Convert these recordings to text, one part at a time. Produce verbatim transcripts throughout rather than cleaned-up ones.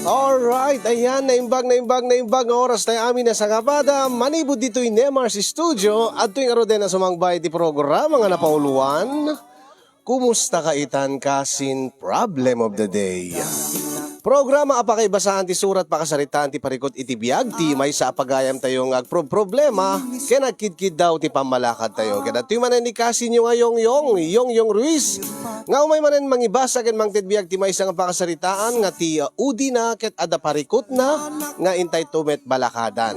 Alright, ayan, naimbag, naimbag, naimbag nga oras tayo amin a sangapada. Manipud ditoy Nemar's Studio, adtoy ngaruden a sumangbay ti programa nga napauluan, Kumusta ka itan kasin Problem of the Day? Programa a pakaibasaan ti surat, pakasaritaan ti parikut iti biag ti maysa a pagayam tayo nga agproproblema ken agkidkiddaw ti pammalakad tayo. Ket adtoy manen ni kasinyo nga Yongyong, Yongyong Ruiz, nga umay manen mangibasa ken mangted biag ti maysa nga pakasaritaan nga ti, uh, udina ket adda parikutna nga intay to met balakadan.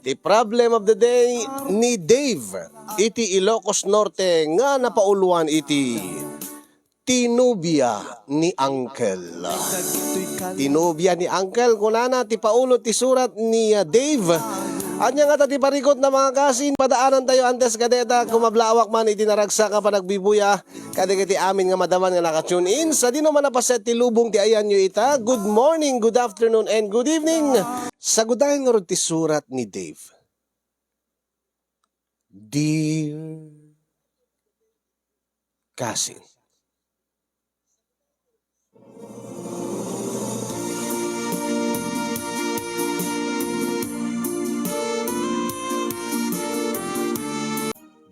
Ti Problem of the Day ni Dave iti Ilocos Norte nga napauluan iti Tinubia ni Uncle. Tinubia ni Uncle, kunana ti paulo ti surat ni, uh, Dave. Ania ngata ti parikutna, mga kasin? Padaanan tayo antes kadeta, kumablawak man iti naragsak nga panagbibuya kadagiti amin nga madaman nga naka-tune in. Sadino man a paset ti lubong ti ayanyo ita, good morning, good afternoon, and good evening. Sagudayen ngarud ti surat ni Dave. Dear Kasin.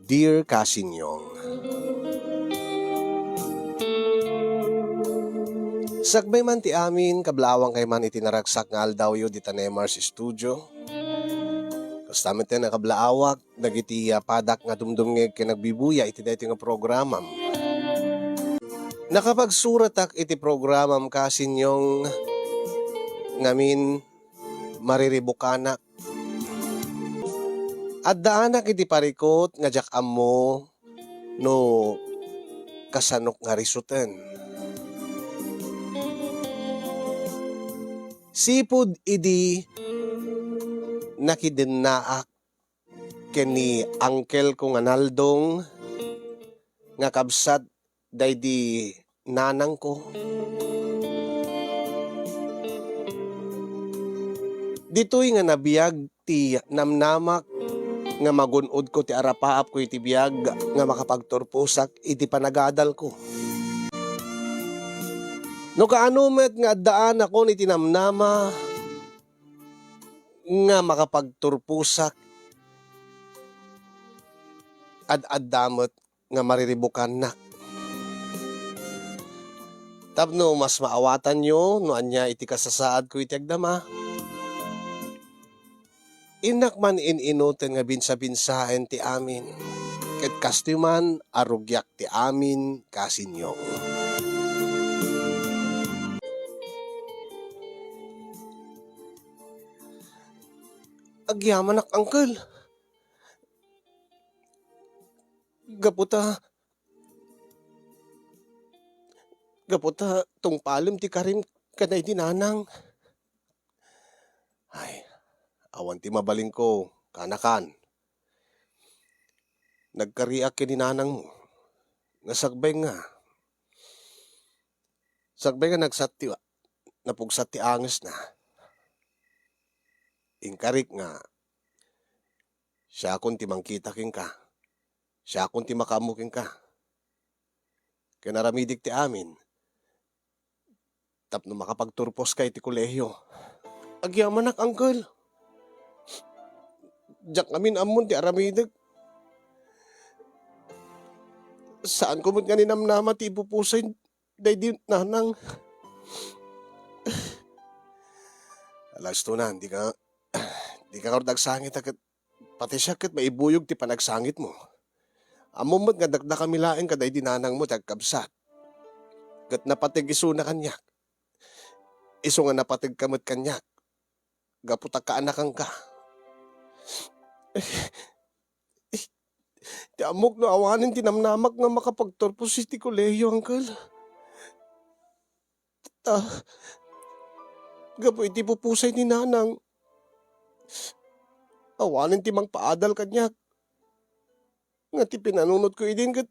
Dear Kasin Yong, sakbay man ti amin, kablaawang kay man iti naragsak nga aldawyo dita Nemar's Studio. Kasta met ti nakablaawan dagiti, ah, padak nga dumdumngeg ken nagbibuya iti daytoy nga programam. Nakapagsuratak iti programam, Kasin Yong, ngamin mariribukanak. Addaanak iti parikut nga diak ammo no kasanok nga risuten. Sipud idi nakidennaak ken ni uncle ko nga Naldong nga kabsat daydi nanangko. Ditoy nga nabiag ti namnamak nga magun-odko ti arapaapko iti biag nga makapagturposak iti panagadalko. No kaano met nga addaanakon iti namnama nga makapagturposak, ad-adda met nga mariribukannak. Tapno mas maawatanyo no ania iti kasasaadko iti agdama, innak man in-inuten nga binsa-binsaen ti amin, ket kastoy man a rugiak ti amin, Kasin Yong. Agyamanak, uncle. Gapu ta, gapu ta tungpalem ti karim kadaydi nanang. Ay, awan ti mabalinko, kanakan. Nagkariak ken ni nanangmo. Nga sakbay nga, sakbay nga nagsat ti, napugsat ti angesna. Inkarik nga, siakon ti mangkita kenka. Siakon ti makaammo kenka. Ken aramidek ti amin tapno makapagturposka iti kolehio. Agyamanak, uncle. Diak ngamin ammon ti aramidek. Saanko met nga ninamnama ti ipupusay daydi nanang. Alastonan, dika, dika ngarud agsangit a ket pati siak ket maibuyog ti panagsangitmo. Ammom met nga dakdakami laeng kadaydi nanangmo ti agkabsat. Ket napateg isuna kaniak. Isu nga napategka met kaniak gapu ta kaanakanka. Ti ammok no awanen ti namnamak nga makapagturpos iti kolehio, uncle. Ta, gapu iti pupusay ni nanang, awanen ti mangpaadal kaniak. Nga ti pinanunotko idin ket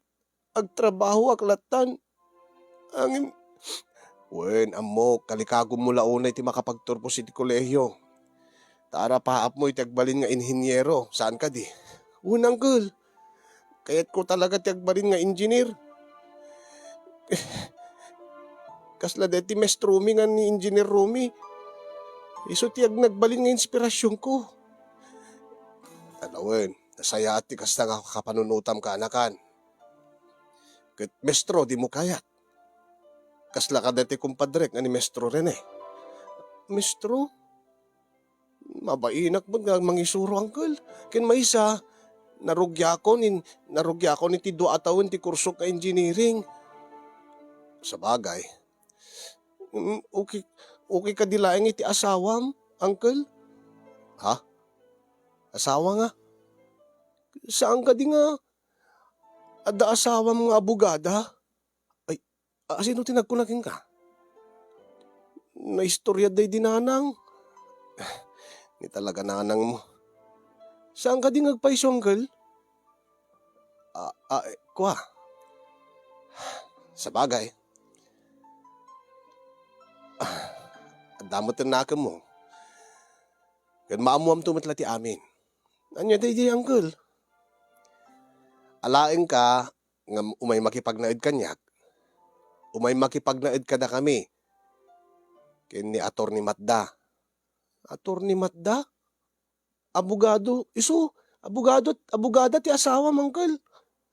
agtrabahoak lattan. Ngem, wen, ammok, kalikagummo la unay ti makapagturpos iti kolehio. Ta arapaapmo iti agbalin nga inhiniero, saan kadi? Wen, uncle. Kayatko talaga ti agbalin nga engineer. Kasla daytoy Maestromi nga ni Engineer Romy. Isu ti ag-, nagbalin nga inspirasionko. Alawen, nasayaat ti kasta nga kapanunotam, kaanakan. Ket mestro, dimo kayat. Kasla kada ti kumpadrek nga ni Mestro Rene. Mestro? Mabainak met nga mangisuro, uncle. Ken maysa, narugiakon in-, narugiakon iti dua a tawen ti kursok nga engineering. Sabagay. Mm, okay, okay kadi laeng iti asawam, uncle? Ha? Asawa nga? Saan kadi nga adda asawam nga abogada? Ay, a-, sino ti nagkuna kenka? Naistorya daydi nanang. Ni talaga nanang mo. Saan kadi nga agpayso, uncle? Ah, ah, eh, kua. Sabagay. Ah, adda met ti nakemmo. Ken maammoamto met la ti amin. Ania daydi, uncle? Alaenka nga umay makipagnaed kaniak. Umay makipagnaed kadakami ken ni Attorney Matda. Attorney Matda? Abogado? Isu, abogado, abogada ti asawam, uncle.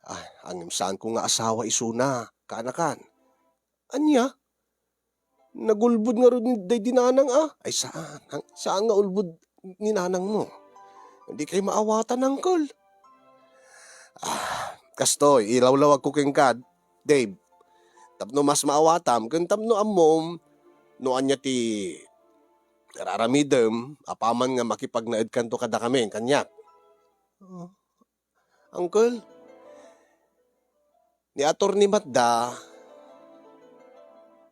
Ah, ngem saanko nga asawa isuna, kaanakan. Ania? Nagulbod ngarud ni, daydi nanang, a? Ay, saan. Ang, saan nga ulbod ni nanang mo? Dikay maawatan, uncle. Ah, kastoy, ilawlawagko kenka, Dave. Tapno mas maawatam, ken tapno ammom no ania ti raramidem, apaman nga makipagnaedkanto kadakami, kaniak. Oh, uncle, ni Attorney Matda,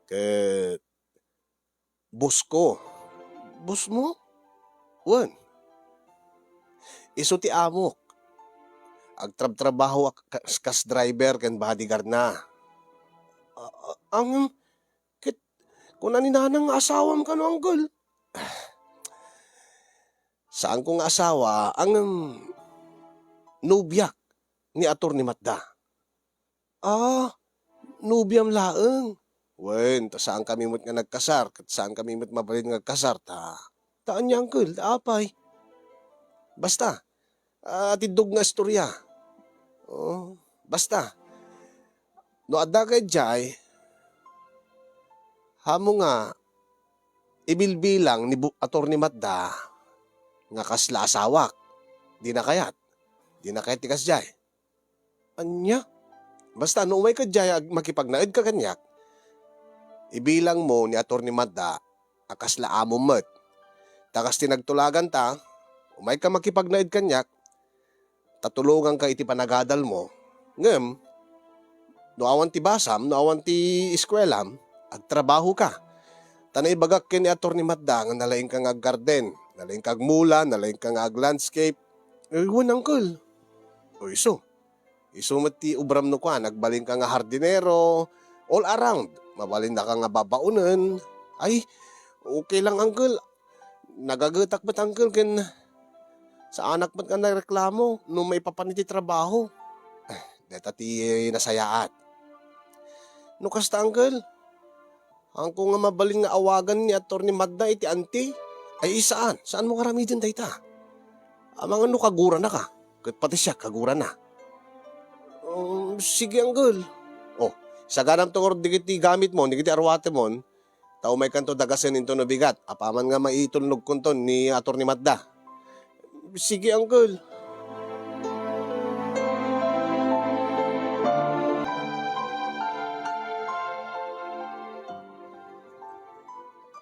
ket boss ko. Boss mo? Wen. Isu ti amok. Agtrabtrabaho ak-, kas, kas driver ken bodyguard na. A-, a-, ang, ket, kuna ni nanang nga asawam kano, uncle? Saanko nga asawa, ang, nobiak ni Attorney Matda. Ah, nobiam laeng. Wen, ta saan kami met nga nagkasar, ket saan kami met mabalin nga agkasar, ta, ta ania, uncle, ta apay? Basta, ah, atiddog nga istorya. Oh, basta. No adda ka idiay, haanmo nga ibilbilang ni Bu-, Attorney Matda nga kasla asawak. Dina kayat. Dina kayat ti kasdiay. Ania? Basta, no umayka idiay ag-, makipagnaedka kaniak, ibilangmo ni Attorney Matda a kasla amom met. Ta kas ti nagtulaganta, umayka makipagnaed kaniak, ta tulonganka iti panagadalmo. Ngem, no awan ti basam, no awan ti eskuelam, agtrabahoka. Ta naibagak ken ni Attorney Matda nga nalaingka nga aggarden, nalaingka agmula, nalaingka nga aglandscape. Eh, wen, uncle. O isu. Isu met ti ubram no kuan, agbalinka nga hardinero, all around. Mabalinnaka nga babaonen. Ay, okay lang, uncle. Nagagetak met, uncle, ken saanak met nga nareklamo no maipapan iti trabaho. Eh, deta ti nasayaat. No kasta, uncle, haanko nga mabalin nga awagan ni Attorney Matda iti anti. Ay, saan? Saanmo nga aramiden dayta? Amangan no kaguranaka, ket pati siak kagurana. Um, sige, uncle. Oh, isaganamto ngarud dagiti gamitmo, dagiti arwatemon, ta umaykanto dagasen intono bigat, apaman nga maitulnogkonton ni Attorney Matda. Sige, uncle.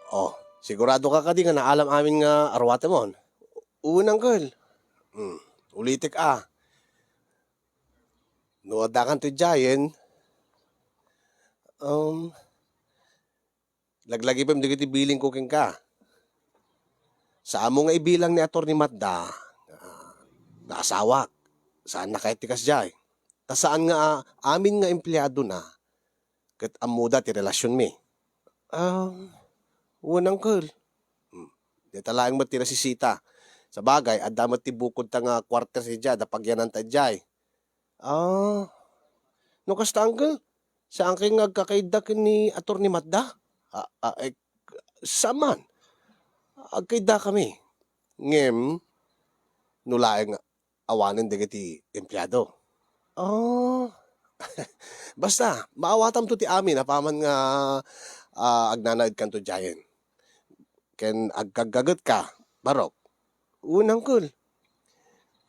Oh, sigurado ka kadi nga naalam amin nga arwatemon? Wen, uncle. Hmm, ulitek a. No addakanto idiayen, um, laglagipem dagiti bilingko kenka. Saanmo nga ibilang ni Attorney Matda nga, nga asawak. Saanna kayat ti kasdiay. Ta saan nga, ah, amin nga empleadona ket ammoda ti relasionmi. Ah, wen, uncle. Hmm. Deta laeng met ti nasisita. Sabagay, adda met ti bukodta nga quarter idiay, adda pagyananta idiay. Ah. No kasta, uncle, saankayo nga agkakaidda ken ni Attorney Matda? Ah, ah, eh, saan man. Agkaydakami. Ngem, no laeng awanen dagiti empleado. Oh. Basta, maawatamto ti amin apaman nga, ah, agnanaedkanto diayen. Ken agkaggagetka, Barok. Wen, uncle.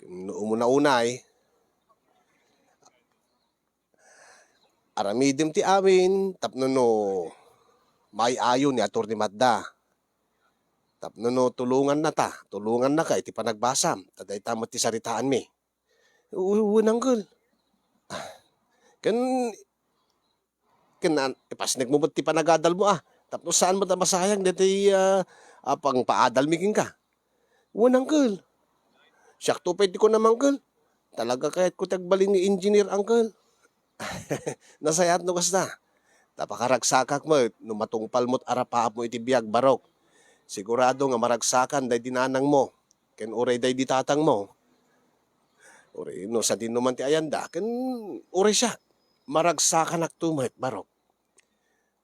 No umuna unay, aramidem ti amin tapno no maay-ayo ni Attorney Madda. Tapno no tulongannata, tulongannaka iti panagbasam, ta dayta met ti saritaanmi. U-, wen, uncle. Ah, ken, ken an-, ipasnekmo met ti panagadalmo, ah. Tapno saan met a masayang daytoy, ah, ah, pangpaadalmi kenka. Wen, uncle. Siakto pay ti kunam, uncle. Talaga kayatko ti agbalin nga engineer, uncle. Nasayaat no kasta. Ta pakaragsakak met no matungpal met arapaapmo iti biag, Barok. Sigurado nga maragsakan daydi nanangmo, ken uray daydi tatangmo. Uray no sadinoman ti ayanda, ken uray siak, maragsakanakto met, Barok.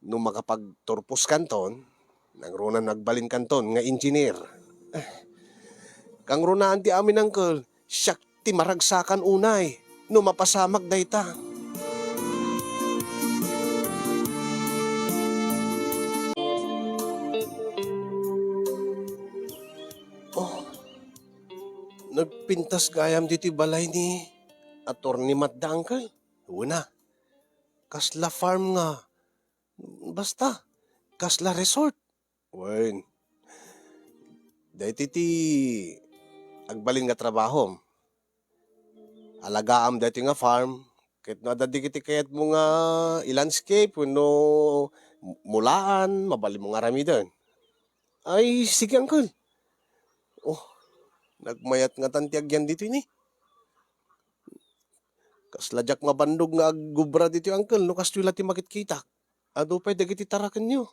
No makapagturposkanton, nangruna no agbalinkanton nga engineer. Eh, kangrunaan ti amin, uncle, siak ti maragsakan unay no mapasamak dayta. Oh, nagpintas gayam ditoy balay ni Attorney Madda, uncle. Wen a, kasla farm nga, basta, kasla resort. Wen, daytoy ti agbalin nga trabahom. Alagaam daytoy nga farm, ket no adda dagiti kayatmo nga i-landscape wenno mulaan, mabalinmo nga aramiden. Ay, sige, uncle. Oh, nagmayat ngatan ti agyan ditoy ni. Kasla diak mabannog nga agubra ditoy, uncle, no kastoy la ti makitkitak. Adu pay dagiti tarakenyo.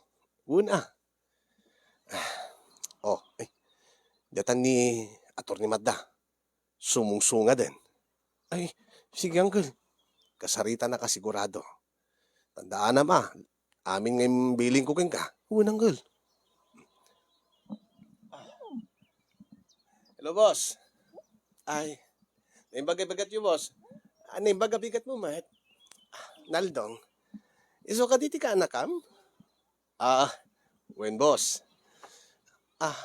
Wen a. Oh, ay. Diatan ni Attorney Madda. Sumungsungaden. Ay, sige, uncle. Kasaritanaka sigurado. Tandaanam a, amin nga imbilingko kenka. Wen, uncle. Hello, boss. Ay, naimbag a bigatyo, boss. Ah, naimbag a bigatmo met. Naldong. Isu kadi ti kaanakam? Ah, wen, boss. Ah,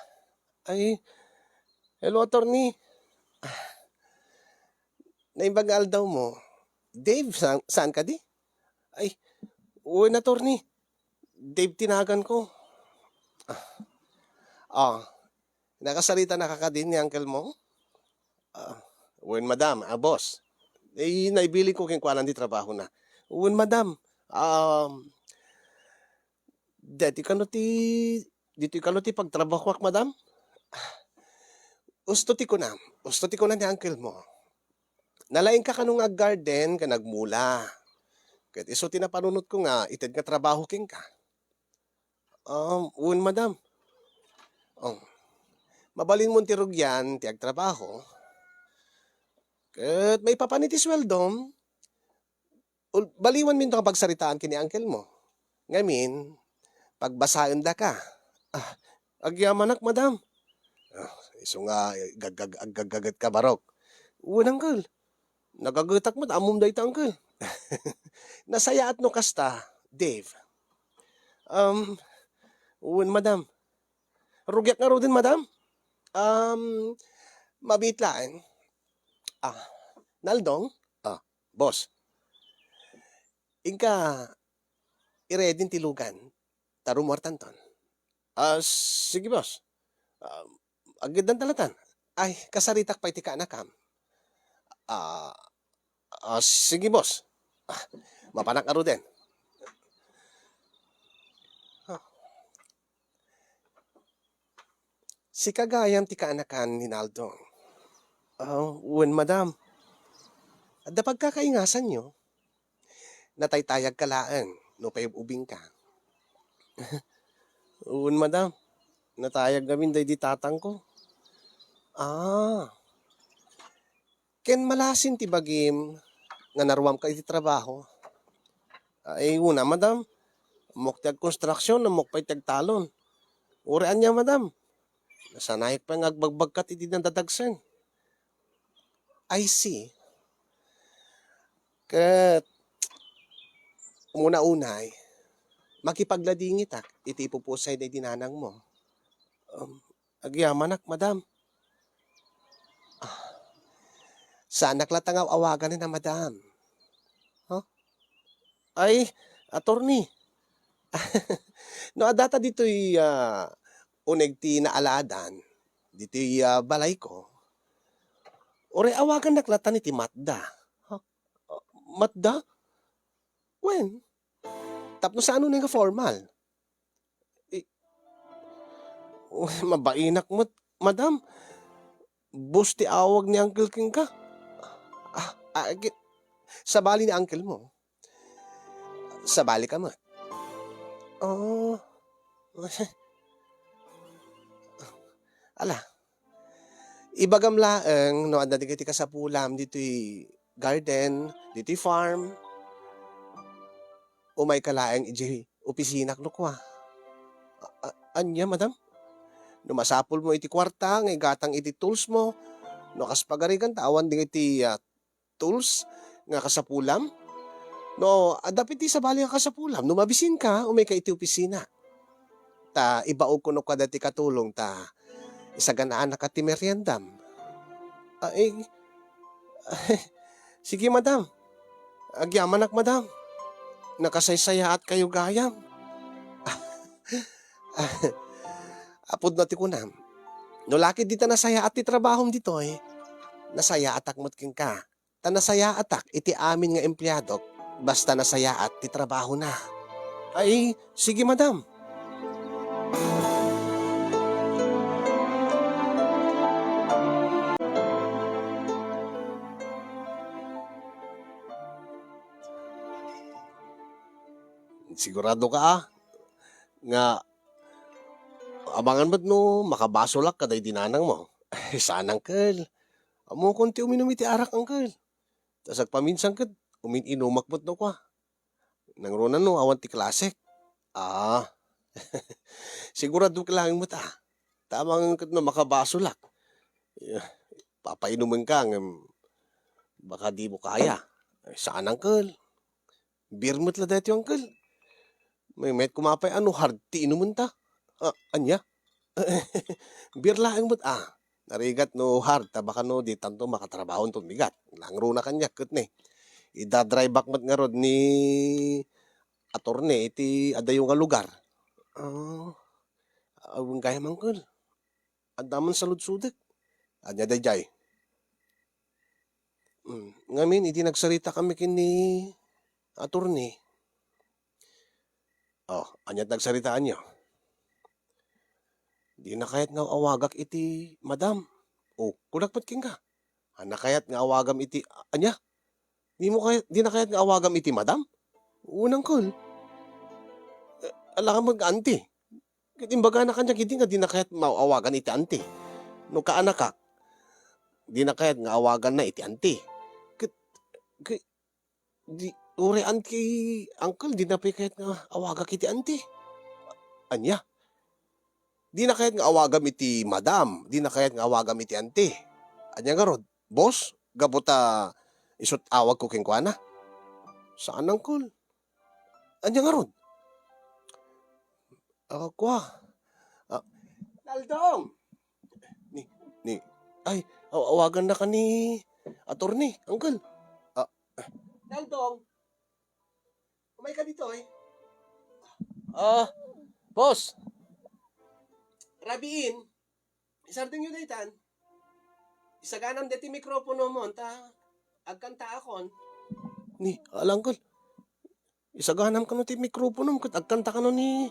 ay, hello, attorney. Ah, naimbag nga aldawmo. Dave, saan, saan kadi? Ay, wen, attorney. Dave ti naganko. Ah, ah, nakasaritanaka kadi ni uncle mo? Ah, wen, madam, ah, boss. Eh, naibilin ko kenkuana ti trabahona. Wen, madam. Um, deti kano ti, deti kano ti pagtrabahoak, madam? Usto ti kunam. Usto ti kuna ni uncle mo. Nalaingka kano nga aggarden ken agmula. Ket isu ti napanunotko nga ited nga trabaho kenka. Um, wen, madam. Um, mabalinmon ti rugian ti agtrabaho. Ket maipapan iti sueldom. Ul-, baliwanminto nga pagsaritaan ken ni uncle mo. Ngamin, pagbasaendaka. Ah, agyamanak, madam. Ah, isu nga, eh, gag-, gag-, aggaggagetka, Barok. Wen, uncle. Nagagetak met, ammom dayta, uncle. Nasayaat no kasta, Dave. Um, wen, madam. Rugiak ngaruden, madam? Um, mabiit laeng. Ah, Naldong? Ah, boss. Inka, i-ready ti lugan. Ta rumuartanton. Ah, sige, boss. Ah, aggeddanta latan. Ay, kasaritak pay ti kaanakam. Ah, ah, sige, boss. Ah, mapanak ngaruden. Ah. Sika gayam ti kaanakan ni Naldong. Ah, wen, madam. Adda pagkakaingasanyo? Nataytayagka laeng no pay ub-ubingka. Wen, madam. Natayag ngamin daydi tatangko. Ah. Ken malasin ti bagim nga naruamka iti trabaho. Ay, una, madam, ammok ti agkonstruksion, ammok pay ti agtalon. Uray ania, madam? Nasanayek pay nga agbagbagkat iti nadadagsen. I see. Ket umuna-unay, makipagladingitak iti ipupusay daydi nanangmo. Um, agyamanak, madam. Ah, saanak latta nga aw-awagan a madam. Huh? Ay, attorney. No addata ditoy, ah, uneg ti naalaadan, ditoy, ah, balayko, uray awagannak latta iti Matda. Huh? Ah, Matda? Wen, tapno saan unay nga formal. I-, mabainak met, madam. Boss ti awag ni uncle kenka. Ah, ah, gi-, sabali ni uncle mo. Sabali ka met. Oh. Ala, ibagam laeng no adda dagiti kasapulam ditoy garden, ditoy farm. Umayka laeng idiay opisinak no kua. A-, a-, ania, madam? No masapulmo iti kuarta nga igatang iti tools mo, no kas pagarigan ta awan dagiti, ah, tools nga kasapulam? No adda pay ti sabali nga kasapulam, no mabisinka, umayka iti opisina. Ta ibaogko no kua daytoy katulong ta isaganaanka ti meriendam. Ay, sige, madam. Agyamanak, madam. Nakasaysayaatkayo gayam. Apudno ti kunam. No la ket dita nasayaat ti trabahom ditoy, nasayaatak met kenka. Ta nasayaatak iti amin nga empleadok, basta nasayaat ti trabahona. Ay, sige, madam. Sigurado ka, ah, nga amangan met no makabasolak kadaydi nanangmo? Ay, saan, uncle. Ammokon ti uminum iti arak, uncle. Ta sagpaminsan ket umin-inumak met no kua. Nangruna no awan ti klasek. Ah. Sigurado ka laeng met, ah. Ta amangan ket no makabasolak. Eh, papainumenka ngem baka dimo kaya. Ay, saan, uncle. Beer met la daytoy, uncle. Maymayat koma pay a no hard ti inumenta. Ah, ania? Beer laeng met, ah. Narigat no hard, ta baka no ditanto makatrabaho inton bigat. Nangruna kaniak ket ne. Idadrive-ak met ngarud ni attorney iti adayo nga lugar. Ah, awan gayam, uncle. Adda man saludsodek. Ania daydiay? Hmm, ngamin, idi nagsarita kami ken ni attorney. Oh, ania ti nagsaritaanyo? Dina kayat nga awagak iti madam. Oh, kunak met kenka. Hanna kayat nga awagam iti, ania? Dimo kayat, dina kayat nga awagam iti madam? Wen, uncle. Eh, ala ka met nga auntie. Ket imbagana kaniak idi nga dina kayat nga awagan iti auntie. No kaanakak, dina kayat nga awaganna iti auntie. Ket, ket, di, uray auntie, uncle, dina pay kayat nga awagak iti auntie. Ania? Dina kayat nga awagam iti madam, dina kayat nga awagam iti auntie. Ania ngarud? Boss, gapu ta isu't awagko kenkuana? Saan, uncle. Ania ngarud? Ah, kua. Ah, Naldong! Ni, ni, ay, aw-, awaganna ka ni attorney, uncle. Ah, Naldong! Umayka ditoy. Ah, boss. Rabiin, isardengyo daytan. Isaganam daytoy mikroponomon, ta agkantaakon. Ni, ala, uncle. Isaganam kano ti mikroponom ket agkanta kano ni,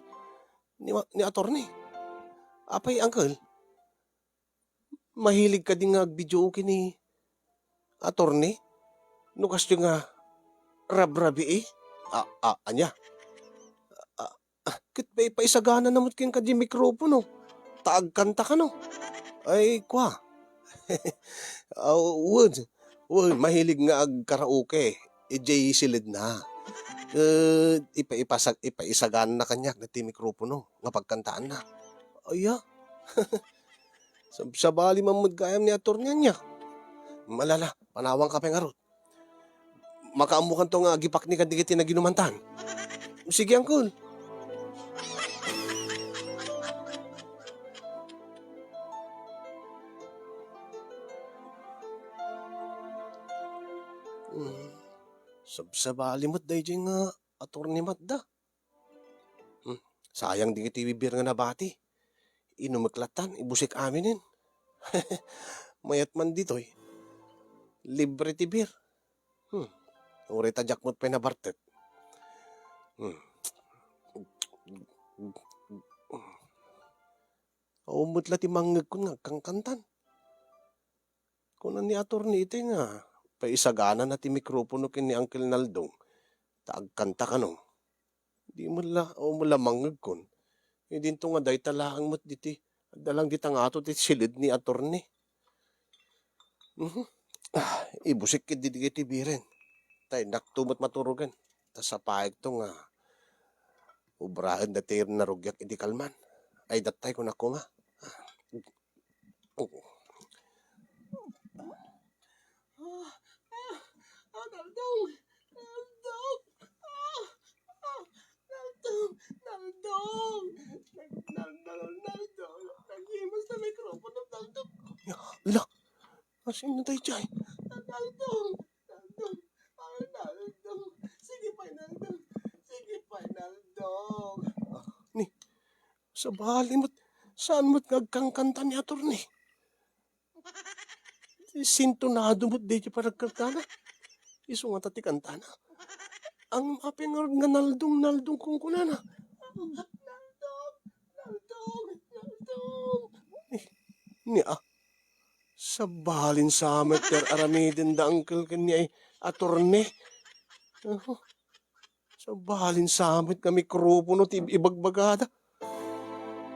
ni, ni attorney. Apay, uncle? Mahilig kadi nga agbidio ken ni attorney? No kastoy nga rabrabii? A, a, ania? A, a, ket paipaisagana na met kenka di mikropono. Ta agkanta kano. Ay, kua. Aw, wen. Wen, mahilig nga agkaraoke. Idiay siledna. Ket ipa-, ipasag-, ipaisagana kaniak daytoy mikropono nga pagkantaanna. Aya? Sabsabali man met gayam ni Attorney ania. Malala, panawanka pay ngarud. Makaammokanto nga agipakni kadagiti naginumantan. Sige, Uncle. Hmm. Sabsabali met daydiay nga Attorney Matda. Hmm. Sayang dagiti beer nga nabati. Inumek lattan, ibusik aminen. Mayat man ditoy. Libre ti beer. Hmm. Uray ta diak met pay nabartek. Hmm. Awan met la ti mangngegkon nga agkankantan. Kuna ni Attorney iti nga, paisaganana ti mikropono ken ni Uncle Naldong, ta agkanta kano. Di met la, awan met la mangngegkon. Idinto nga dayta laeng met diti, adda lang dita ngato ti siled ni Attorney. Mhm. Ah, ibusik ketdi dagiti beeren. Ta innakto met maturogen. Ta sapaekto nga ubraen dayta ti narugiak iti kalman. Ay, datay ko na koma. Ah, ah, ah, Naldong! Naldong! Ah, ah, Naldong! Naldong! Nag-, Nal-, Nal-, Naldong! Naghimas na mikropono, Naldong! Ala, asin na tayo, Chay? Naldong! Naldong! Ah, Naldong! Sige pa, Naldong! Sige pa, Naldong! Ni, sabali met, saan met nga agkankanta ni Attorney? Sintonado met daydiay panagkantana. Isu ngata ti kantana. Ang apay ngarud nga Naldong, Naldong kunkunana. Naldong, Naldong, Naldong. Eh, ni, ah, sabalin sa met ti ar-aramiden da Uncle ken ni Attorney. Oho. Sabalin sa met nga mikropono ti ibagbagada.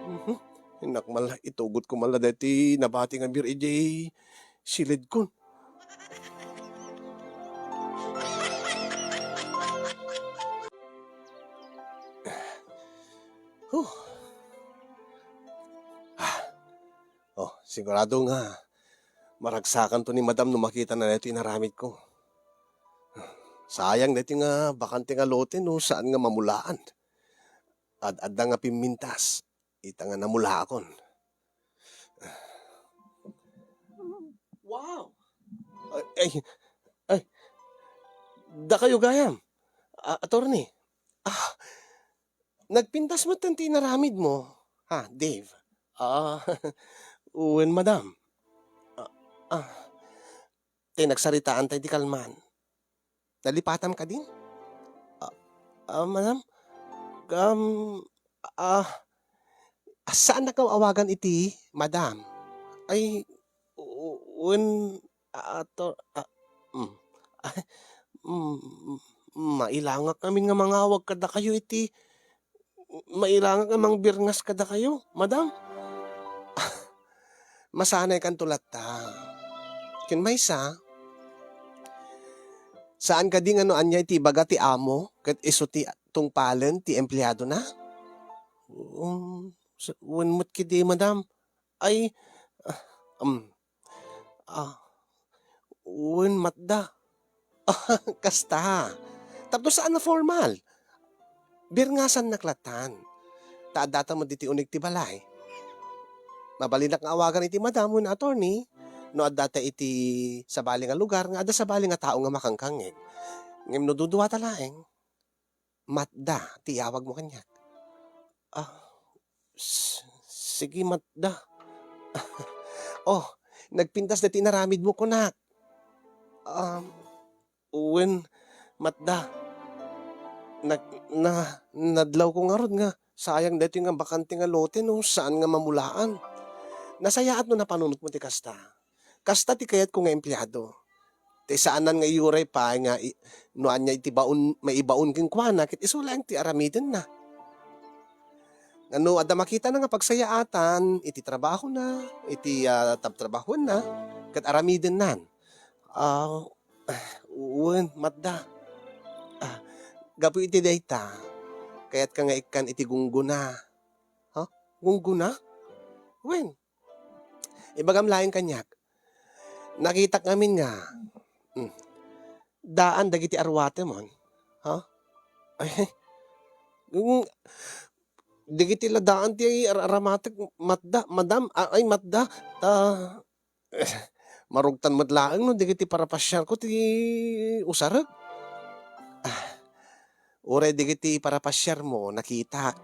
Mhm. Innak man la, itugotko man la daytoy nabati nga beer idiay siledkon. Huh. Ah. Oh, sigurado nga maragsakanto ni Madam no makitana daytoy inaramidko. Sayang daytoy nga bakante nga lote no saan nga mamulaan. Ad-adda nga pimmintas, ita nga namulaakon. Wow! Ay, ay, ay, dakayo gayam, a-, attorney. Ah, nagpintas met ti inaramidmo, ha, Dave? Ah, wen, madam. Ah, ah, ti nagsaritaanta iti kalman. Nalipatam kadin? Ah, ah, madam? Gam-, ah, ah, saannak nga awagan iti madam? Ay, u-, wen, ah, ato-, ah, mm. Ay, mm, mailangak amin nga mangawag kadakayo iti, mailangak nga mangbirngas kadakayo, madam. Masanaykanto latta. Ken maysa, saan kadi nga no ania iti ibaga ti amo ket isu ti tungpalen ti empleadona? Um, sa-, wen met kadi, madam. Ay, ah, um, ah, wen, matda. Kasta. Tapno saan a formal. Birngasannak lattan. Ta addata met ditoy uneg ti balay. Mabalinnak nga awagan iti madam wenno attorney no addata iti sabali nga lugar nga adda sabali nga tao nga makangkangngeg. Ngem no duduata laeng, matda ti iawagmo kaniak. Ah, s-, sige, matda. Oh, nagpintas daytoy inaramidmo, kunak. Um, wen, matda. Nag-, na-, nadlawko ngarud nga sayang daytoy nga bakante nga lote no saan nga mamulaan. Nasayaat no napanunotmo ti kasta. Kasta ti kayatko nga empleado. Ti saanan nga iyuray pay nga i-, no ania iti baon, maibaon kenkuana, ket isu laeng ti aramidenna. Nga no adda makitana nga pagsayaatan iti trabahona, iti, ah, tabtrabahoenna, ket aramidennan. Ah, wen, matda. Ah, gapu iti dayta, kayatka nga ikkan iti gunggona. Ha? Gunggona? Wen, Ibagam laeng kaniak. Nakitak ngamin nga, mm, daan dagiti aruatemon. Ha? Ay, mm, dagiti la daan ti ar-, aramatek, matda, madam, a-, ay, matda. Ta, marugtan met laeng no dagiti parapasiarko ti usarek. Ah, uray dagiti parapasiarmo, nakitak.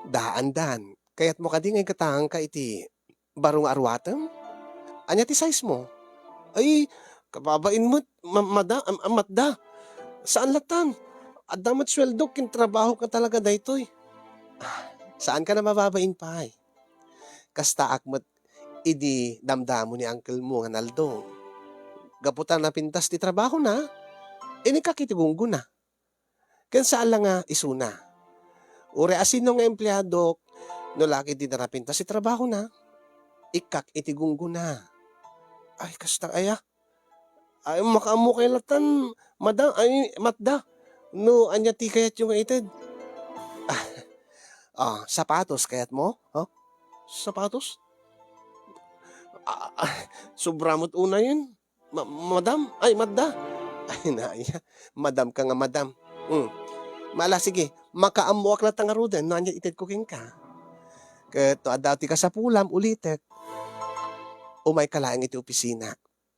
Daandan. Kayatmo kadi nga ikataangka iti baro nga aruatem? Ania ti size mo? Ay, kababain met, ma-, mada-, am-, am-, matda. Saan latan? Adda met sueldok ken trabahok nga talaga daytoy. Ah, saanka a mababain pay. Kastaak met idi damdamo ni uncle mo nga Naldo. Gapu ta napintas ti trabahona, inikak iti gunggona. Ken saan la nga isuna. Uray asino nga empleadok, no la ket di napintas ti trabahona, ikkak iti gunggona. Ay, kasta aya. Ay, makaammo kay latan, madam, ay, matda. No, ania ti kayatyo nga ited? Ah, sapatos kayatmo? Ha? Sapatos? Ah, ah, sobra met unayen. Ma-, madam? Ay, madda. Ay, na, iya. Madam ka nga madam. Mm. Mala, sige. Makaammoak latta ngaruden no ania itedko kenka. Ket no adda ti kasapulam, ulitek. Umayka laeng iti opisina.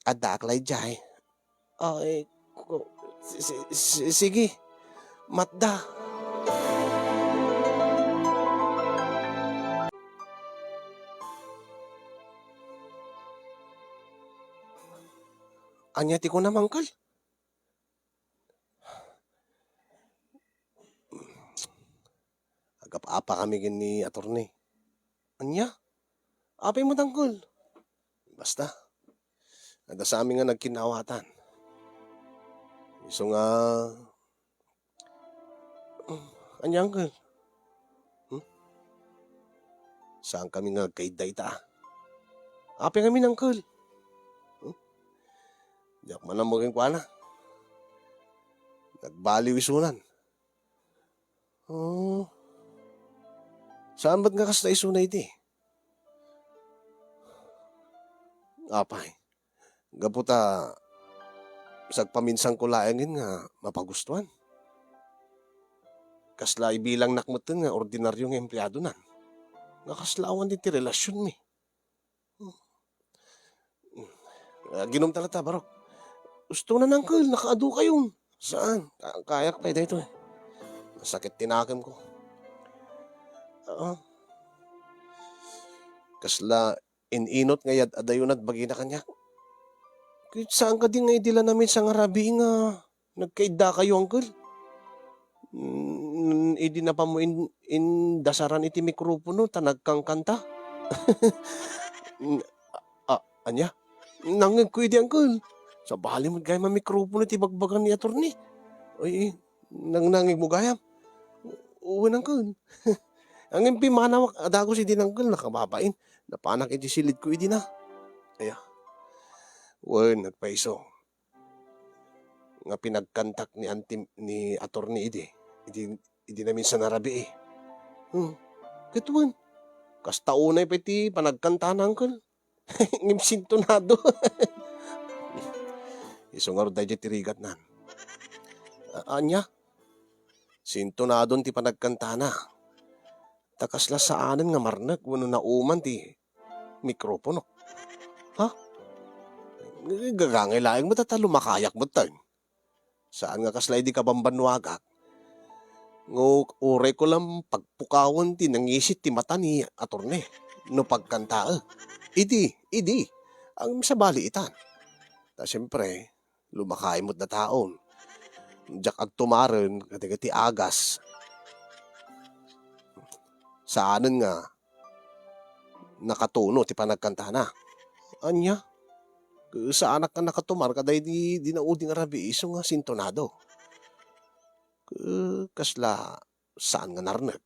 Addaak la idiay. Ay, ko-, si-, si-, si-, sige. Matda. Ania ti kunam, Uncle? Agap-apa kami ken ni Attorney. Ania? Apay met, Uncle? Basta, adda sa amin nga nagkinawatan. Isu nga, ania, Uncle? Hmm? Saan kami nga agkaidda ita? Apay ngamin, Uncle? Hmm? Diak man ammo kenkuana. Nagbaliw isunan. Oh. Saan met nga kasta isuna idi? Apay, gapu ta sagpaminsanko laengen nga mapagustuan. Kasla ibilangnak metten nga ordinario nga empleadonan. Nga kasla awan ti relasionmi. Hmm. Ah, ginom ta latta, barok. Usto na, Uncle, nakaadu kayon. Saan? Ka-, kayak pay daytoy. Sakit ti nakemko. Ah. Kasla in-inot nga yad-, adayonat bagina kaniak. Ket saan kadi nga idi la namin sangarabii nga nagkaidda kayo, Uncle? Mm, idi napammo in-, indasaran iti mikropono ta nagkankanta. Mm, a-, a-, ania? Nangngegko idi, Uncle. Sabali met gayam a mikropono ti bagbaga ni Attorney. Ay, nangnangngegmo gayam? Wen, Uncle. Ngem pimmanawak a dagus idi, Uncle, nakababain. Napanak iti silidko idi na. Aya. Wen, nagpaiso nga pinagkantak ni Auntie, ni Attorney idi, idi, idi namin sanarabii. Hmm. Ket wen, kasta unay pay ti panagkantana, Uncle. Ngem sintonado. Isu ngarud daydiay ti rigatnan. A-, ania? Sintonadon ti panagkantana. Ta kasla saanen nga marnek wenno nauman ti mikropono. Ha? Gagangay laeng met ta lumakayak metten. Saan nga kasla idi kabambannuagak. Nga urayko la pagpukawen ti nangisit ti mata ni Attorney no pagkantaek. Idi, idi. Ngem sabali itan. Ta siempre, lumakay met dataon. Diak agtumaren kadagiti agas. Saanen nga nakatuno ti panagkantana. Ania? Saanak nga nakatumar kadaydi di naudi nga rabii isu nga sintonado. Kasla saan nga narnek.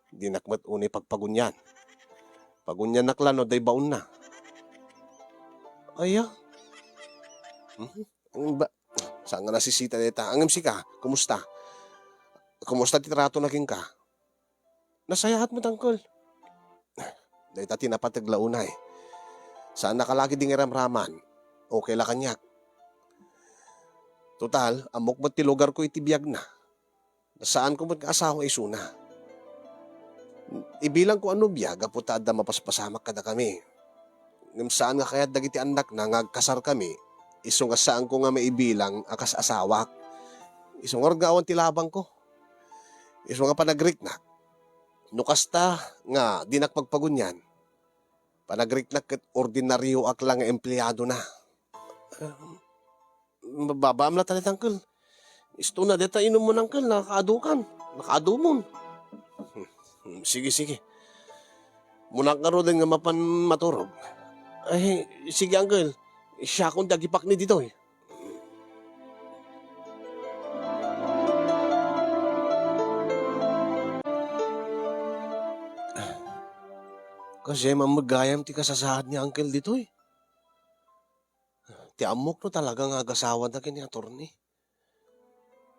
Dinak met unay pagpagunian. Paguniannak la no adda baonna. Aya? Mhm. Ang ba-, saan nga nasisita dayta? Ngem sika, kumusta? Kumusta ti trato na kenka? Nasayaat met, Uncle. Dayta ti napateg la unay. Saannaka la ketdi nga iramraman. Okay la kaniak. Total, ammok met ti lugarko iti biagna. Saanko met nga asawa isuna. Ibilangko a nobia gapu ta adda mapaspasamak kadakami. Ngem saan nga kayat dagiti annakna nga agkasarkami, isu nga saanko nga maibilang a kas asawak. Isu ngarud nga awan ti labangko. Isu nga panagriknak. No kasta nga dinak pagpagunyan, panagriknak ket ordinarioak la nga empleadona. Em, babaam la ta dayta, uncle. Isto na dayta inumon, uncle, nakaadu kan. Nakaadumon. Hmm, sige, sige. Munak ngaruden nga mapan maturog. Ay, sige, uncle. Siakon ti agipakni ditoy. Kasdiay man met gayam ti kasasaad ni uncle ditoy. Ti ammok no talaga nga agasawada ken ni attorney.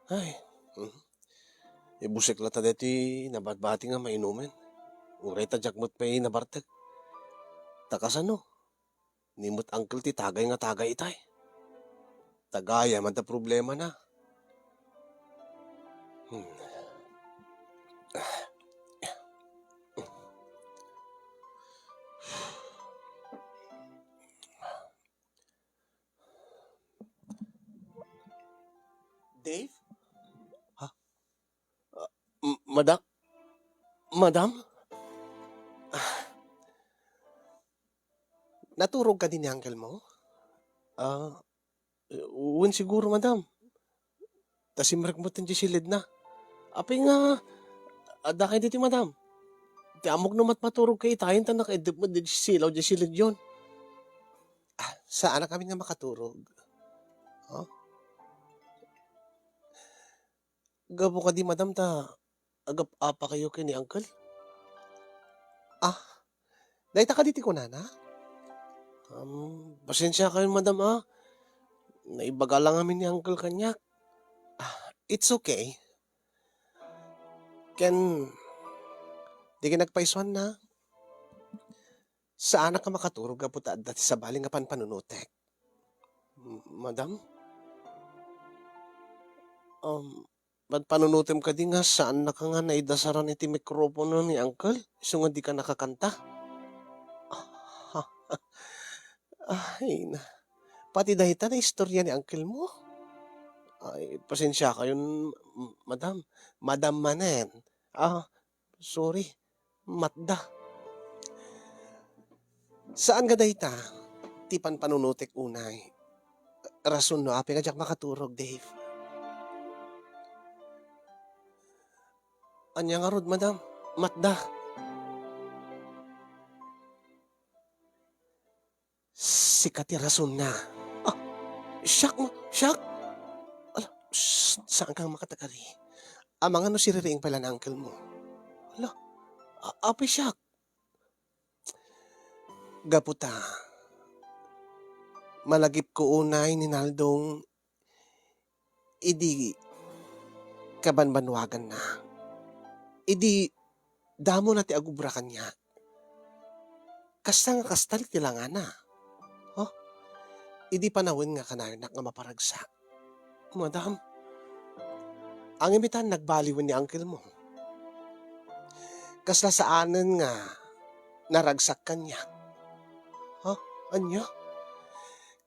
Ay, hmm. Ibusek la ta daytoy nabatbati nga mainumen. Uray ta diak met pay nabartek. Ta kasano? Ni met uncle ti tagay nga tagay itay. Tagayam adda problemana. Hmm. Dave? Ha? Ah, m-, mada-, madam? Ah. Naturog kadi ni uncle mo? Ah, wen siguro, madam. Ta simrek met ti silidna. Apay nga, adda kay ditoy, madam? Ti ammok no mat-, maturog kay itayen ta nakaiddep met di silaw di silidyon. Ah, saanak amin nga makaturog. Huh? Gapu kadi, madam, ta agap-apakayo ken ni uncle? Ah, dayta kadi ti kunana? Um, pasensiakayon, madam, ah. Naibaga la ngamin ni uncle kaniak. Ah, it's okay. Ken, di ka nagpaisuan na. Saanak a makaturog gapu ta adda ti sabali nga panpanunotek. M-, madam? Um, panpanunotem kadi nga saannaka nga naidasaran iti mikropono ni uncle, isu nga dika nakakanta? Ay na. Pati dayta naistorya ni uncle mo? Ay, pasensiakayon, m-, madam. Madam manen. Ah, sorry. Matda. Saan nga dayta ti panpanunotek unay? Rason no apay nga diak makaturog, Dave. Ania ngarud, madam? Matda. Sika ti rasonna. Ah, siak mo, siak? Ala, shh, saan kang makatagari? Amangan no siririing pay la ni uncle mo. Ala, a-, apay siak? Gapu ta, malagipko unay ni Naldong idi kabanbanwaganna, idi damona ti agubra kaniak. Kasta nga kasta ti langana. Oh, idi panawen nga kanayonnak nga maparagsak. Madam, angem ita nagbaliwen ni uncle mo. Kasla saanen nga naragsak kaniak. Huh? Ania?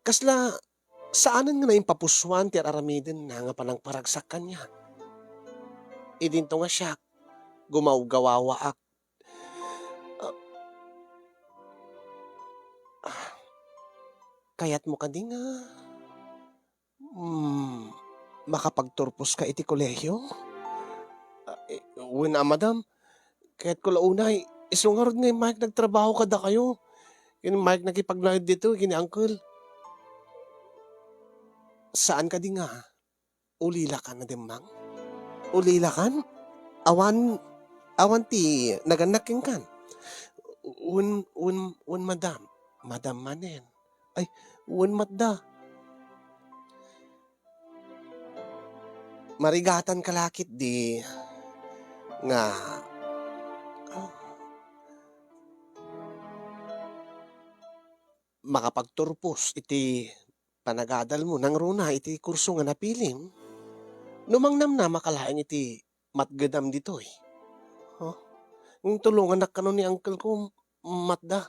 Kasla saanen nga naimpapusoan ti ar-aramidenna nga panangparagsak kaniak. Idinto nga siak, gumawgawawaak. Ah, ah, kayatmo kadi nga, mm, makapagturposka iti kolehio? Ah, eh, wen a, madam. Kayatko la unay, isu ngarud nga immayak nagtrabaho kadakayo. Ken immayak nakipagnaed ditoy ken ni uncle. Saan kadi nga ulilakan a dimmang? Ulilakan? Awan, awan ti nagannak kenkan. Wen, wen, wen, madam. Madam manen. Ay, wen matda. Marigatanka la ketdi nga, makapagturpos iti panagadalmo nangruna iti kurso nga napilim, no mangnamnamaka laeng iti matgedam ditoy. Huh? Tulongannak kano ni uncle ko, matda.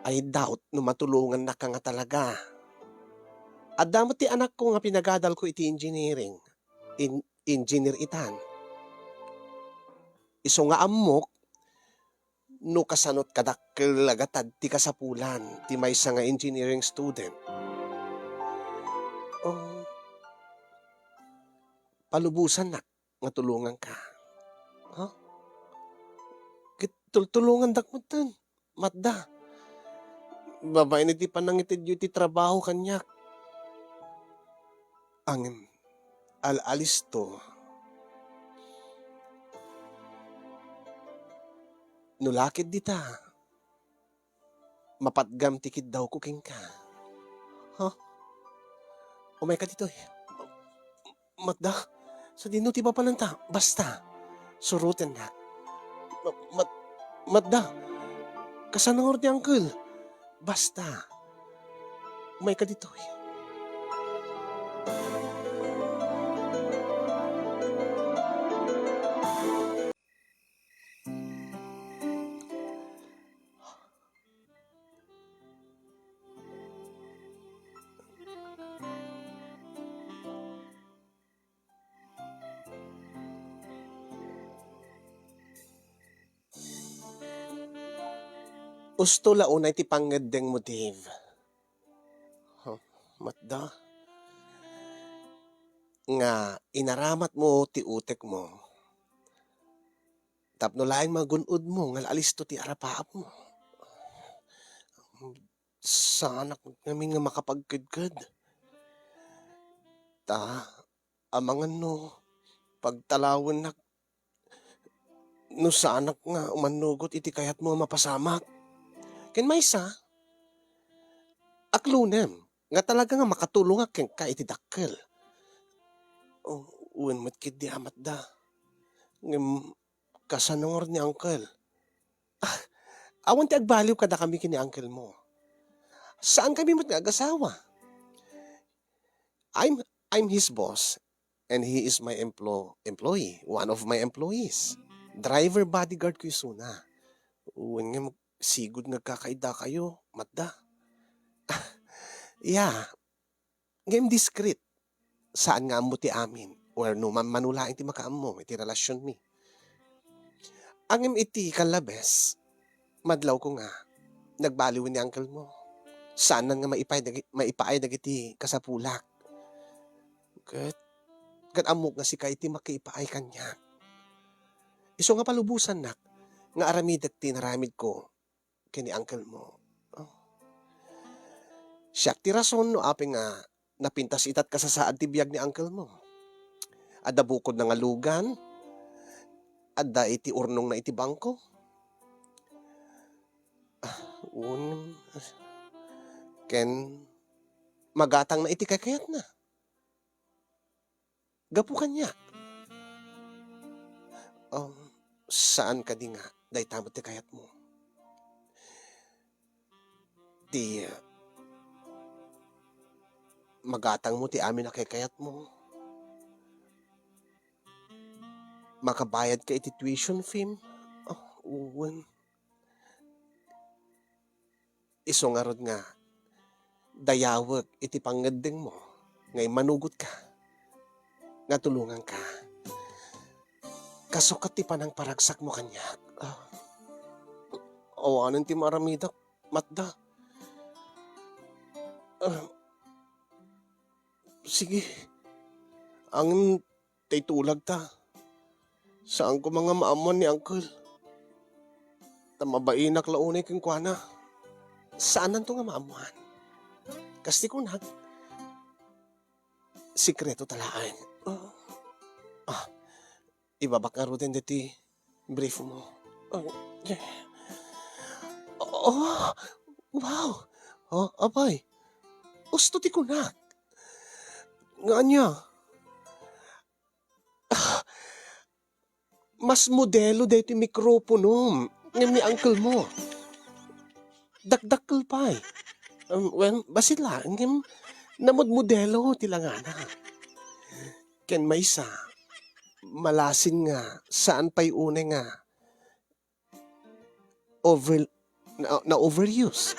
I doubt no matulongannaka nga talaga. Adda met ti anakko nga pinagadalko iti engineering. In-, engineer itan. Isu nga ammok no kasanot kadakkel a gatad ti kasapulan ti maysa nga engineering student. Um, palubosannak nga tulongangka. Ha? Ket tultulongandak metten, matda. Babaen iti panangitedyo iti trabaho kaniak. Ngem, al-alisto. No la ket dita, mapatgam ti kiddawko kenka. Ha? Umayka ditoy. Matda, sadino ti papananta? Basta, surotennak. Ma-, mat-, matda, kasano ngarud ni uncle? Basta, umayka ditoy. Usto la unay ti pangngeddengmo, Dave. Huh, matda. Nga inaramatmo ti utekmo. Tapno laeng magun-odmo nga alisto ti arapaapmo. Saanak ngamin nga makapagkedked. Ta, amangan no pagtalawennak no saanak nga umannugot iti kayatmo a mapasamak. Ken maysa, aklonem nga talaga nga makatulongak kenka iti dakkel. O, wen met ketdi a matda. Ngem, kasano ngarud ni uncle? Ah, awan ti agbaliw kadakami ken ni uncle mo. Saan kami met nga agasawa. I'm, I'm his boss, and he is my emplo-, employee, one of my employees. Driver bodyguard ko isuna. Wen nga sigud nga agkakaidakayo, matda. Yeah, ngem discreet. Saan nga ammo ti amin, or no man-, mano laeng ti makaammo iti relasionmi. Ngem iti kallabes, madlawko nga nagbaliwen ni uncle mo. Saanan nga maipaay dagi-, maipaay dagiti kasapulak. Ket, ket ammok nga sika iti makiipaay kaniak. Isu nga palubosannak nga aramidek ti inaramidko ken ni uncle mo. Oh. Siak ti rason no apay nga napintas ita ti kasasaad ti biag ni uncle mo. Adda bukodna nga lugan, adda iti urnongna iti bangko. Ah, un-, ken magatangna iti kakayatna. Gapu kaniak. Um, saan kadi nga dayta met ti kayatmo? Ti, uh, magatangmo ti amin a kayatmo? Makabayadka iti tuition fee? Oh, wen. Isu ngarud nga dayawek iti pangngeddengmo nga immanugotka nga tulonganka. Kasukat ti panangparagsakmo kaniak. Ah, awanen ti maaramidak, matda. Ah, sige. Ngem tay tulagta. Saan koma nga maammuan ni uncle. Ta mabainak la unay kenkuana. Saananto nga maammuan. Kas ti kunak, sikreto ta laeng. Ah, ibabak ngaruden deti brief mo. Ah, yeah. Oh, wow. Oh, apay. Usto ti kunak. Nga ania? Ah, mas modelo daytoy mikroponom ngem ni uncle mo. dakdakkel pay. Um, well, bassit laeng ngem namudmudelo ti langana. Ken maysa, malasin nga saan pay unay nga over na, na-overuse.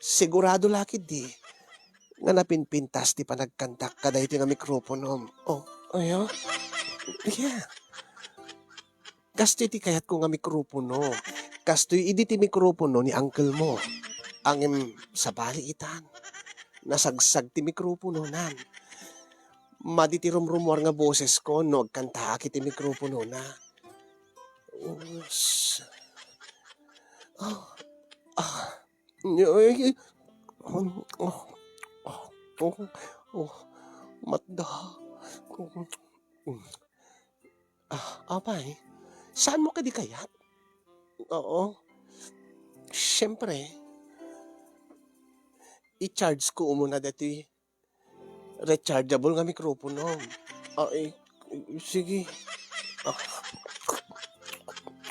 Sigurado la ketdi nga napinpintas ti panagkantak kadaytoy nga mikroponom. Oh, ayo? Yeah. Kastoy ti kayatko nga mikropono. Kastoy idi ti mikropono ni uncle mo. Ngem sabali itan, nasagsag ti mikropononan. Madi ti rumrumuar nga bosesko no agkantaak iti mikroponona. Us-, ah, ah, ay, oh, oh, oh, oh, matda. Ah, apay, saanmo kadi kayat? Oo. Siyempre, i-charge ko umuna daytoy rechargeable nga mikroponom. Ah, eh, sige. Ah.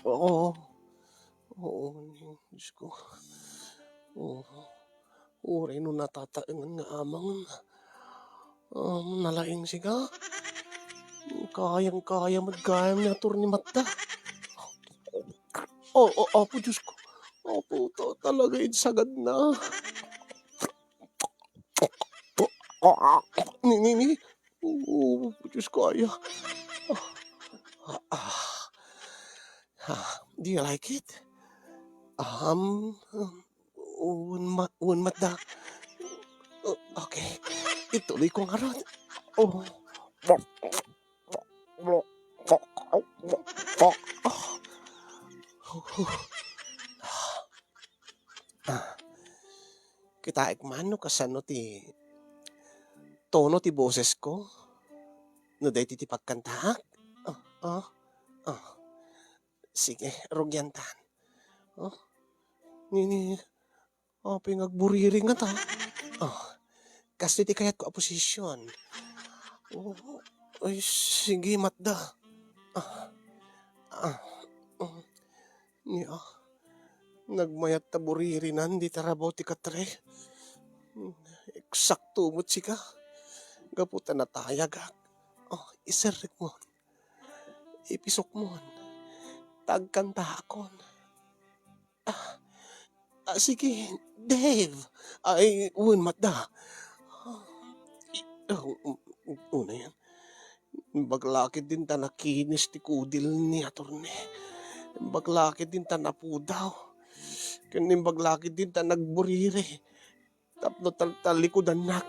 Oo. Oo, Diyos ko. Oo. Uray no natataengan nga amangen. Um, nalaing sika. Kayang-kaya met gayam ni Attorney Matda. Oh, oh, Apo Diyos ko. Apo, ta-, talaga insagad na. Ni, ni, ni. Oh, Diyos ko, aya. Ah, ah. Ah, do you like it? Um, um, Wen ma-, wen matda. O, okay. Ituloy ko ngarud. Oh. Ah. Kitaek man no kasano ti tono ti bosesko no daytoy ti pagkantaak. Ah, ah, ah. Sige, rugiantan. Oh. Ni, ni, apay nga agburiri ngata? Oh. Kastoy ti kayatko a position. Oh. Ay, sige, matda. Ah. Ah. Mm. Ni, ah. Nagmayat ta buririnan dita rabaw ti katre. Mm. Eksakto met sika. Gapu ta natayagak. Oh, iserrek mo. Ipisok mon. Ta agkantaakon. Ah, ah, sige, Dave. Ay, wen, matda. I-, ah, u-, u-, una yan. Imbag la ketdin ta nakinis ti kudil ni Attorney. Imbag la ketdin ta napudaw. Ken imbag la ketdin ta nagburiri. Tapno tal-, talikudannak,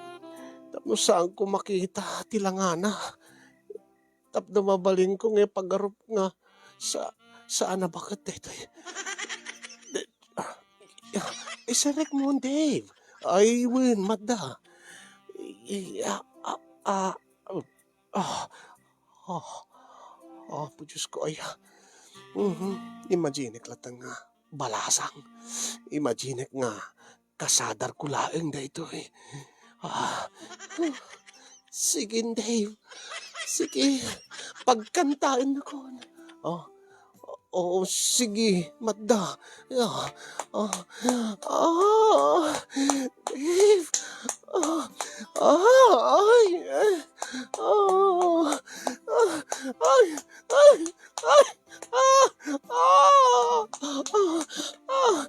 tapno saanko makita ti langana, tapno mabalinko nga ipagarup nga sa-, saan a baket daytoy. De-, ah, iserrek mo, Dave. Ay, wen, madda. I-, ah, ah, ah, oh, oh, oh, Apo Diyos ko, ay, ah. Mhm. Imaginek latta nga balasang. Imaginek nga kasadarko laeng daytoy. Ah. Sige, Dave. Sige. Pagkantaennakon. Oh. Oo, sige. Matda. Ah. Ah. Ah. Dave. Ah. Ah. Ay. Ah. Ah. Ay. Ay. Ay. Ah! Ah! Ah! Ah!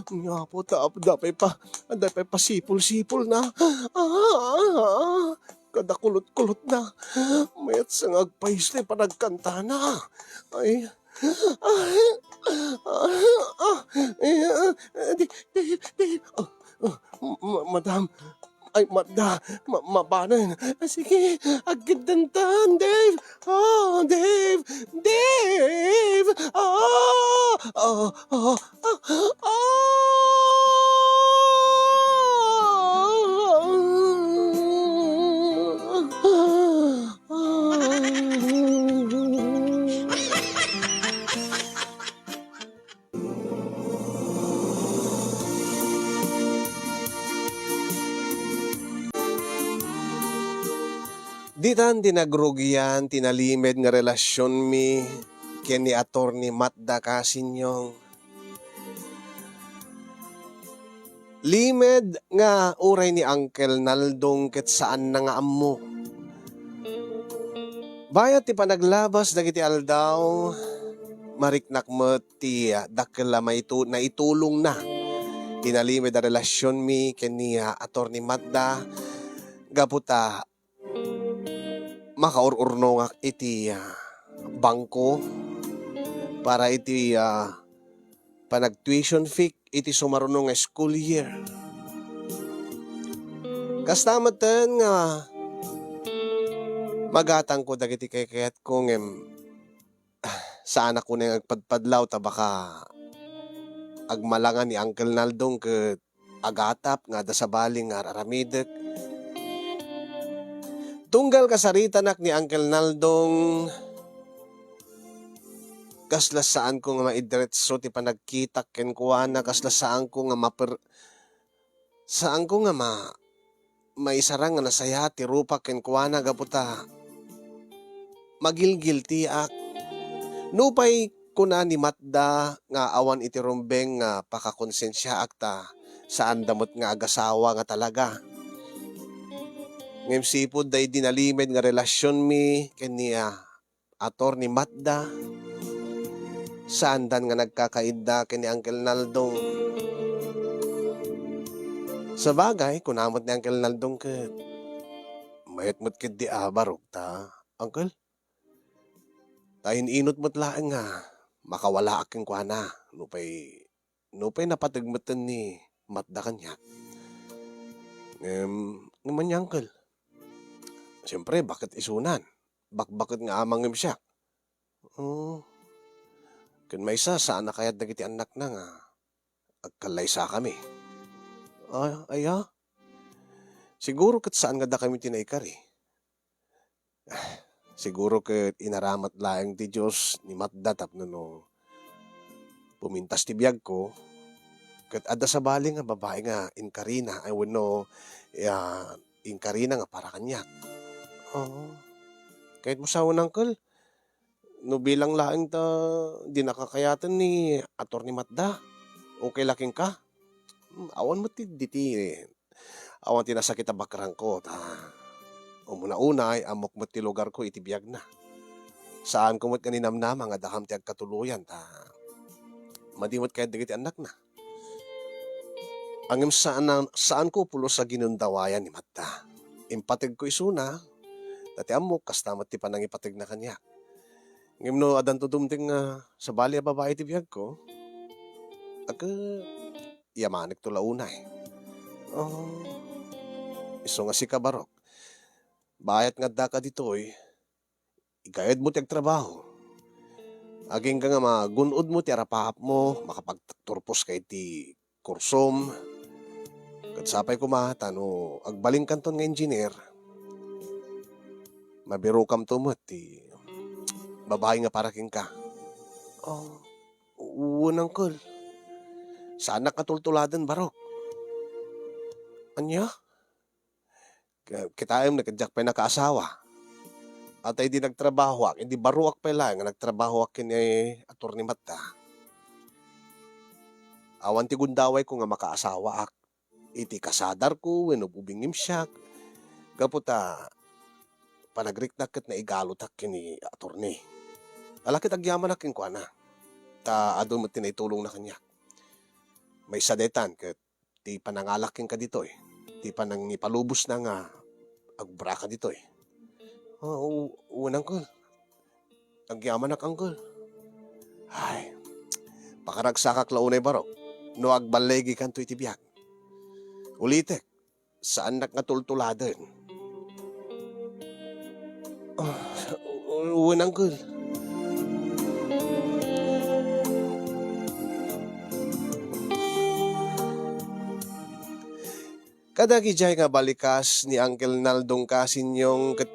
Nga po, ta-, da pay pa, da pay pa sipol-sipol na. Ah! Ah! Ah! Kada kulot-kulot na. Mayat sa nga agpayso ti panagkantana. Ay. Ah! Ah! Ah! Eh, ah, di, di, di. Ah! Ah, ma-, madam. Ay, madda. Ma-, mabanen. Ah, sige, agkiddantan, Dave. Oh, Dave. Dave. Ah, ah, ah, ah, ah. Ditan ti nagrugian ti nalimed nga relasionmi ken ni Attorney Matda Kasinyong. Limed nga uray ni Uncle Naldong ket saanna nga ammo. Bayat ti panaglabas dagiti aldaw, mariknak met ti, ah, dakkel a maitu-, naitulongna ti nalimed a relasionmi ken ni, ah, Attorney Matda gapu ta makaur-urnongak iti, ah, bangko para iti, ah, panag-tuition fee iti sumaruno nga school year. Kasta metten nga magatangko dagiti kaykayatko ngem, ah, saanak unay nga agpadpadlaw ta baka agmalanga ni Uncle Naldong ket agatap nga adda sabali nga ar-aramidek. Tunggal kasaritanak ni Uncle Naldong, kasla saanko nga maidiretso ti panagkitak kenkuana, kasla saanko nga maper-, saanko nga ma-, maisarang nga nasayaat ti rupak kenkuana gapu ta magilgiltiak. Nupay kuna ni Matda nga awan iti rumbeng nga pakakonsensiaak ta saanda met nga agasawa nga talaga. Ngem sipud daydi nalimed nga relasionmi ken ni, ah, Attorney Matda, saandan nga nagkakaidda ken ni Uncle Naldong. Sabagay, kuna met ni Uncle Naldong ket, mayat met ketdi a barok ta, Uncle. Ta in-inut met laeng nga makawalaak kenkuana, nupay, nupay napateg metten ni Matda kaniak. Ngem, ngem ania, Uncle? Siyempre, baket isunan. Bakbaket nga amangem siak. Oh. Ken maysa, saan a kayat dagiti annakna nga agkallaysakami. Ah, aya? Siguro ket saan nga dakami ti naikari. Ah, siguro ket inaramat laeng ti Dios ni Matda tapno no pumintas ti biagko, ket adda sabali nga babai nga inkarina, ay wenno, ah, inkarina nga para kaniak. Oo. Kayatmo sa, Uncle? No bilang laeng ta dinaka kayaten ni Attorney Matda, okay la kenka? Hmm, awan met ti diti, awan ti nasakit a bakrangko, ta umuna unay, ammok met ti lugarko iti biagna. Saanko met nga ninamnama nga dakam ti agkatuloyan, ta madi met kayat dagiti annakna. Ngem saan, saanko pulos a ginundawayan ni Matda. Impategko isuna, ta ti ammok, kasta met ti panangipategna kaniak. Ngem no addanto dumteng nga sabali a babai iti biagko, aga, iyamanekto la unay. Oh, isu nga sika, barok. Bayat nga addaka ditoy, igayadmo ti agtrabaho. Agingga nga magun-odmo ti arapaapmo, makapagturposka iti kursom. Ket sapay koma ta no agbalinkanton nga engineer, mabirukamto met ti babai nga para kenka. Oh, wen, Uncle. Saanak nga tultuladen, barok. Ania? Ka-, kitaem, ket diak pay nakaasawa. Ata idi nagtrabahoak, idi baruak pay laeng nga nagtrabahoak ken ni Attorney Matda, awan ti gundawayko nga makaasawaak iti kasadarko wenno ubingngem siak, gapu ta panagriknak ket naigalutak ken ni Attorney. Ala ket agyamanak kenkuana, ta adu met ti naitulongna kaniak. Maysa daytan ket ti panangalak kenka ditoy, ti panangipalubosna nga agubraka ditoy. Ah, u-, wen, Uncle. Agyamanak, Uncle. Ay, pakaragsakak la unay, barok, no agballigikanto iti biag. Ulitek, saannak nga tultuladen. Ah, u-, wen, Uncle. Kadagijay nga balikas ni Uncle Naldong Kasinyong ket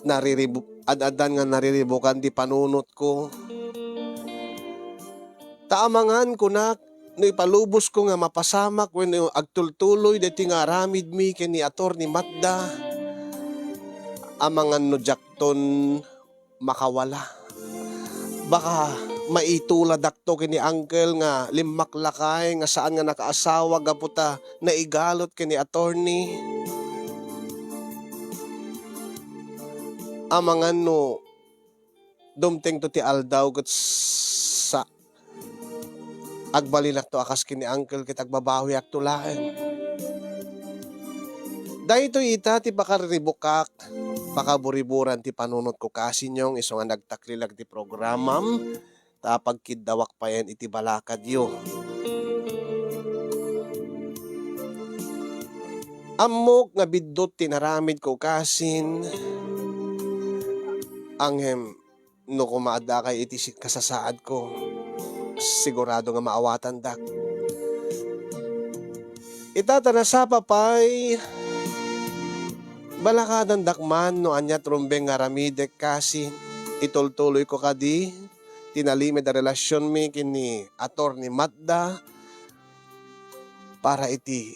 nariribu-, ad-addan nga nariribukan ti panunotko. Ta amangan, kunak, no ipalubosko nga mapasamak wenno agtultuloy daytoy nga aramidmi ken ni Attorney Matda, amangan no diakton makawala. Baka maituladakto ken ni uncle nga limmaklakay nga saan nga nakaasawa gapu ta naigalut ken ni attorney. Amangan no dumtengto ti aldaw ket sa-, agbalinakto a kas ken ni uncle ket agbabawiakto laeng. Daytoy ita ti pakariribukak, pakaburiburan ti panunotko, kasinyong, isu nga nagtaklilak ti programam, ta pagkiddawak payen iti balakadyo. Ammok nga biddut ti naramidko, kasin, ngem no koma addakay iti si-, kasasaadko, sigurado nga maawatandak. Ita ta nasapa pay, balakadandak man no ania ti rumbeng nga aramidek, kasin, itultuloyko kadi ti nalimed a relasionmi ken ni Attorney Matda para iti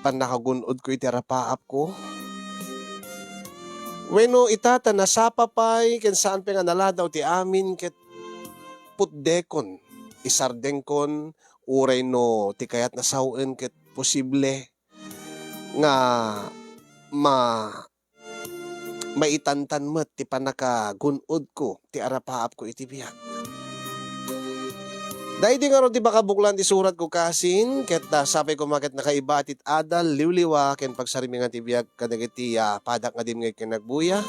pannakagun-odko iti arapaapko. Wenno ita ta nasapa pay ken saan pay nga naladaw ti amin ket putdekon, isardengkon, uray no ti kayatna sawen ket posible nga ma-, maitantan met ti pannakagun-odko ti arapaapko iti biag. Daydi ngarud ti pakabuklan ti suratko, kasin, ket, ah, sapay koma ket nakaiba ti adal, liwliwa, ken pagsarimingan ti biag kadagiti, ah, padak nga dimngeg ken nagbuya.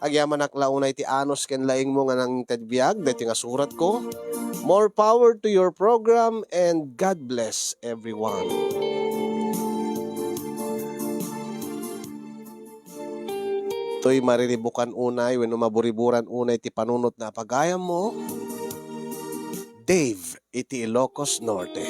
Agyamanak la unay ti anus ken laingmo nga nangited biag daytoy nga suratko. More power to your program and God bless everyone. Toy mariribukan unay wenno maburiburan unay ti panunot na pagayammo, Dave iti Ilocos Norte.